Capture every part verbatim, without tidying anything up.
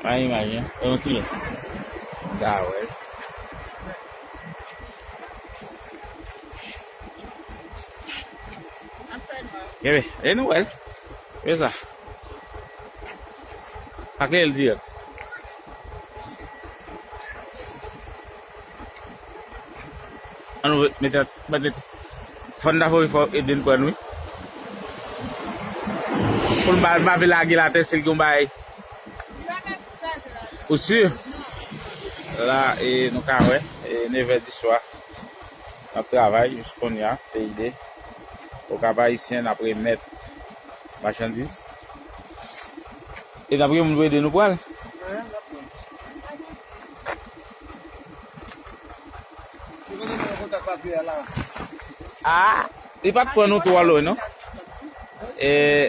Pa imaj, en. E yon ti lè. Da wè. Kenbe, e nou wè l. E sa. Pa klere l dirèk. An nou mete, mete, fò n ta voye fò Eden pran nou. Pou l pa, pa vle lage l atè si l gen yon bagay. Ou si? La, e, nou ka wè, e, nevè di swa. N ap travay jis kounye a, P I D. Okap Ayisyen, n ap remèt machandiz. E n ap gen moun pou ede nou pran l. Ah, li pa t pran nou twò lwen, non. E,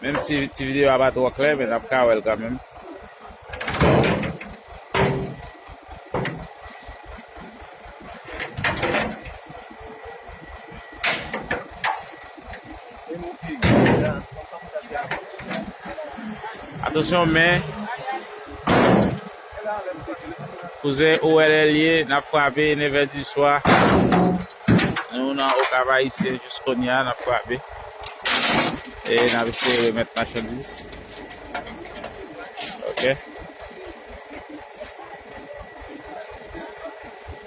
menm si ti videyo a pa twò klè, men n ap ka wè l kanmenm. Atansyon, men. Kouzen O L L ye, n ap frape, nevè di swa. Nou nan Okap Ayisyen jis kounye a, n ap frape. E n ap eseye remèt machandiz. Ok.